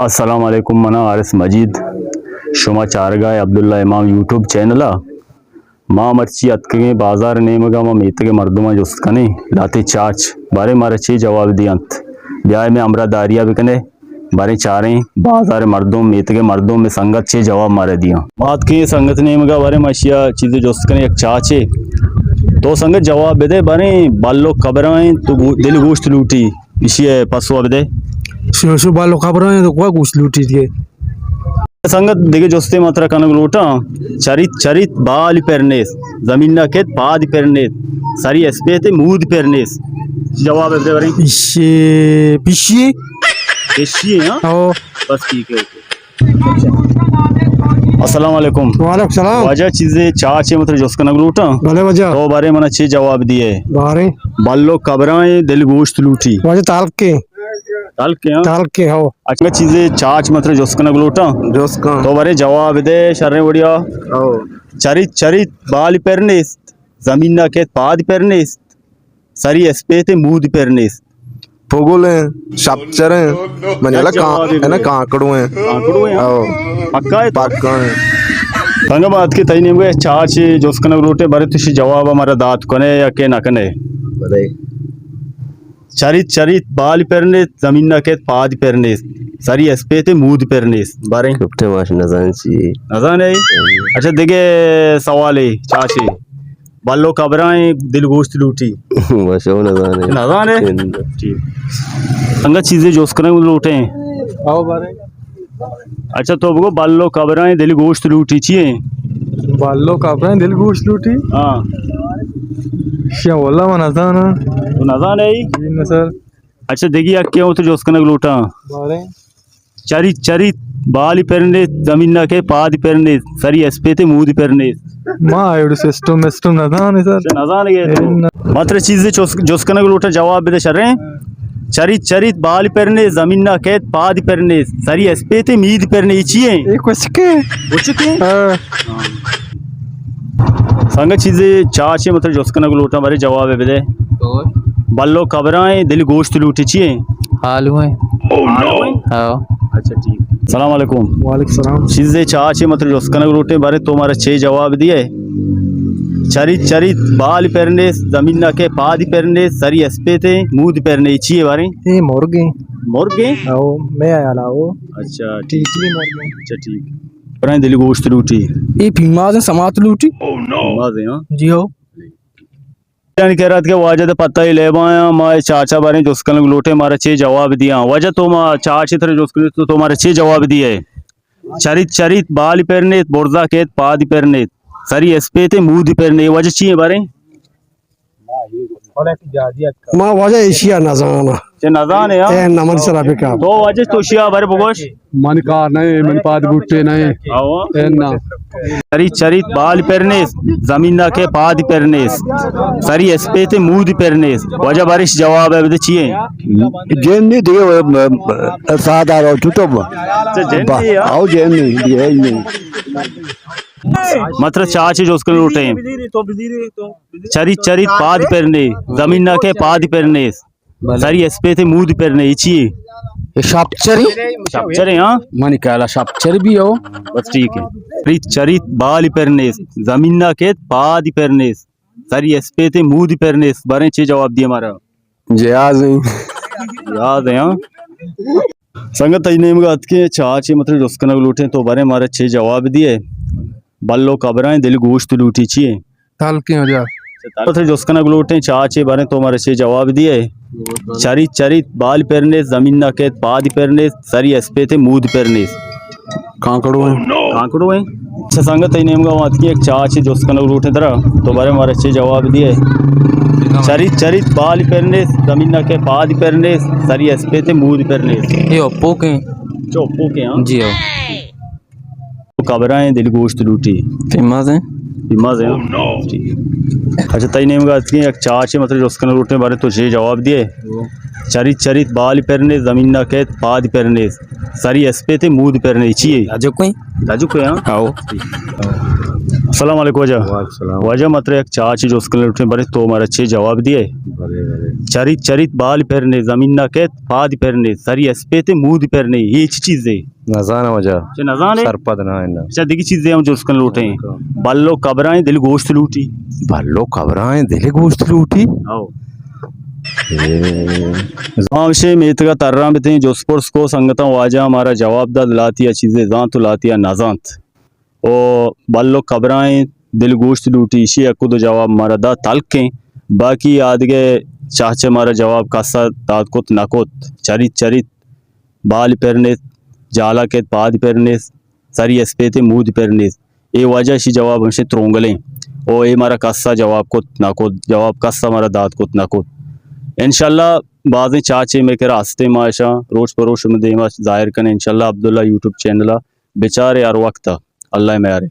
السلام علیکم، منا حارث مجید، شما چارگا عبداللہ امام یوٹیوب چینل ءَ۔ ما مرچی اتکگیں بازار نیمگا، ما میتگ مردماں جست کنیں، لہتے چاچ، باریں مارا چے جواب دیانت۔ بیائے مئے ہمراہ داریا بکنے، باریں چاریں بازار مردم، میتگ مردم، مئے سنگت چے جواب مارا دیاں۔ ما اتکیں سنگت نیمگا، باریں ما اشیا چیزے جست کنیں، یک چاچے۔ تو سنگت جواب بدے، باریں بلو کبرائیں تو گو-، دل گوشت لوٹی۔ ایشی ءِ پسو ءَ بدے۔ شو، شو بالو کبرائیں تو کوا گوشت لوٹیت کہ۔ سنگت دگہ جستے ما ترا کنگ لوٹاں۔ چریت چریت بال پر نیست، زمین ءَ کیت پاد پر نیست، سری اسپیت مود پر نیست۔ جواب بدے باریں۔ ایشی پیشی۔ پیشی، ہاں؟ او۔ بس ٹھیک ہے، اوکے۔ السلام علیکم۔ وعلیکم السلام۔ واجہ چیزے چاچے ما ترا جست کنگ لوٹاں۔ بلے واجہ۔ تو باریں منا چے جواب دیئے؟ باریں۔ بلو کبرائیں دل گوشت لوٹی۔ واجہ تالکے۔ تالکے، ہاں؟ تالکے، ہو۔ اچھا، چیزے چاچ ما ترا جست کنگ لوٹاں۔ جست کن۔ تو باریں جواب دے، شریں وڑیا۔ ہو۔ چریت چریت بال پر نیست، زمین ءَ کیت پاد پر نیست، سری اسپیت مود پر نیست۔ پگل ہیں، شپچر ہیں، من یلا کان-، ہے نا، کانکڑو ہیں۔ کانکڑو ہیں؟ او۔ پکا ہے تو؟ پکا ہیں۔ سنگت، ما اتکیں تئی نیمگا چاچے جست کنگ لوٹیں، باریں تو اشی جواب مارا دات کنے یا کہ نہ کنے؟ بلے۔ چریت چریت بال پر نیست، زمین ءَ کیت پاد پر نیست، سری اسپیت مود پر نیست۔ باریں۔ کپٹے ماش نزان چی۔ نزانے؟ اچھا، دگہ سوالے چاچے۔ بلو کبرائیں دل گوشت لوٹی۔ بس او نزانے۔ نزانے؟ ٹھیک۔ انگا چیزے جست کنگ لوٹیں۔ آؤ بارے۔ اچھا، تو بگو، بلو کبرائیں دل گوشت لوٹی چی ہیں؟ بلو کبرائیں دل گوشت لوٹی؟ ہاں۔ شیا واللہ من نزانا۔ تو نزانے؟ جی نہ سر۔ اچھا، دگہ یکے ہوں تو جست کنگ لوٹاں۔ بارے۔ چریت چریت بال پر نیست، زمین ءَ کیت پاد پر نیست، سری اسپیت مود پر نیست۔ ما ایڑو سسٹم مسٹم نزانے سر۔ اچھا، نزانے گے تو۔ اے نہ۔ ما ترا چیزے چس-، جست کنگ لوٹاں، جواب بدے شریں۔ چریت چریت بال پر نیست، زمین ءَ کیت پاد پر نیست، سری اسپیت مید پر نیست، چی ہیں؟ اے کچکے۔ کچکے؟ ہاں۔ سنگت چیزے چاچے ما ترا جست کنگ لوٹاں، باریں جواب بدے۔ بلو کبرائیں دل گوشت لوٹی چی ہیں؟ آلو ہیں۔ آلو ہیں؟ ہاں۔ اچھا، ٹھیک۔ السلام علیکم۔ وعلیکم السلام۔ چیزے چاچے ما ترا جست کنگ لوٹیں، باریں تو مارا چے جواب دیئے؟ چریت چریت بال پر نیست، زمین ءَ کیت پاد پر نیست، سری اسپیت مود پر نیست، چی ہے باریں؟ اے مرگ ہیں۔ مرگ ہیں؟ او، مئے حیال ءَ او۔ اچھا، ٹھیک۔ ٹیٹی مرگ ہیں۔ اچھا، ٹھیک۔ برائیں دل گوشت لوٹی۔ اے پیماز ہیں، سمات لوٹی۔ پیماز ہیں، ہاں؟ جی ہو۔ یعنی کہہ رہا تھا کہ واجہ دے پتہ ہی لیبا ہیں، ما چاچا باریں جست کنگ لوٹیں، مارا چے جواب دیاں۔ واجہ تو ما چاچے ترا جست کنگ تو، تو مارا چے جواب دیئے؟ چریت چریت بال پر نیت، برزا کیت پاد پر نیت، سری اسپیت مود پر نیت۔ واجہ چی ہیں باریں؟ ما واجہ ایشیا نزانا۔ چے نزانے، ہاں؟ اے نہ من سرا بکا۔ تو واجہ تو شیا بارے بگوش۔ من کار نہیں، من پاد بوٹے نہیں۔ آو۔ اے نہ۔ چریت چریت بال پر نیست، زمین ءَ کیت پاد پر نیست، سری اسپیت مود پر نیست۔ واجہ باریں جواب ہے بدے چی ہیں؟ جن نہیں دیگه، ساده رو تو تو۔ اچھا، جن نہیں، ہاں؟ آؤ جن نہیں، دیگه نہیں۔ ما ترا چاچے جست کنگ لوٹیں۔ چریت چریت پاد پر نیست، زمین ءَ کیت پاد پر نیست، سری اسپیت مود پر نیست، چی ہے؟ اے شپچر ہیں؟ شپچر ہیں، ہاں؟ منی خیال ءَ شپچر بھی ہو۔ بس ٹھیک ہے۔ چریت چریت بال پر نیست، زمین ءَ کیت پاد پر نیست، سری اسپیت مود پر نیست۔ باریں چے جواب دیئے مارا؟ جہاز ہیں۔ جہاز ہیں، ہاں۔ سنگت، تئی نیمگا اتکیں، چاچے ما ترا جست کنگ لوٹیں، تو باریں مارا چے جواب دیئے؟ بلو کبرائیں دل گوشت لوٹی چی ہیں؟ تلکیں واجہ۔ ما ترا جست کنگ لوٹیں، چاچے باریں تو مارا چے جواب دیئے؟ چریت چریت بال پر نیست، زمین ءَ کیت پاد پر نیست، سری اسپیت مود پر نیست۔ کانکڑو ہیں۔ کانکڑو ہیں۔ اچھا سنگت، تئی نیمگا ما اتکیں، یک چاچے جست کنگ لوٹیں ترا، تو باریں مارا چے جواب دیئے؟ چریت چریت بال پر نیست، زمین ءَ کیت پاد پر نیست، سری اسپیت مود پر نیست۔ اے اپوک ہیں۔ چو اپوک ہیں، ہاں؟ جی ہو۔ کبرائیں دل گوشت لوٹی۔ پیماز ہیں۔ پیماز ہیں، ہاں؟ ٹھیک۔ اچھا، تئی نیمگا اتکیں، یک چاچے ما ترا جست کنگ لوٹیں، باریں تو چے جواب دیئے؟ چریت چریت بال پر نیست، زمین ءَ کیت پاد پر نیست، سری اسپیت مود پر نیست، چی ہے؟ تاجو کوئی؟ تاجو کوئی، ہاں؟ آؤ۔ السلام علیکم واجہ۔ وعلیکم السلام۔ واجہ، ما ترا یک چاچے جست کنگ لوٹیں، بلے تو مارا چے جواب دیئے؟ بلے، بلے۔ چریت چریت بال پر نے، زمین نہ کیت پاد پر نے، سری اسپیت مود پر نے، اے چی چیزے؟ نزاناں واجہ۔ چے نزانے؟ سرپد نہ اناں۔ اچھا، دگہ چیزے ہم جست کنگ لوٹیں۔ بلو قبرائیں دل گوشت لوٹی۔ بلو قبرائیں دل گوشت لوٹی؟ او۔ اے۔ زانشے میتگا تران بتیں، جست پرس کو سنگتاں، واجہ مارا جواب دات، لاتی ء چیزے زانت و لاتی ء نزانت۔ او بلو قبرائیں دل گوشت لوٹی، ایشی یک دو جواب مارا دات تلکیں، باقی آدگہ چاچے مارا جواب کسا دات کت نہ کت۔ چریت چریت بال پر نیست، جالا کیت پاد پر نیست، سری اسپیت مود پر نیست۔ اے واجہ ایشی جواب ہمشیں ترونگلیں۔ او اے مارا کسا جواب کت نہ کت، جواب کسا مارا دات کت نہ کت۔ انشاءاللہ بازیں چاچے مئے کرا ہستیں، ما اشاں روچ پہ روچ شمے دیما ظاہر کنیں۔ انشاءاللہ عبداللہ یوٹیوب چینل ء بچارے ہر وقت ء۔ اللہ ء میارے۔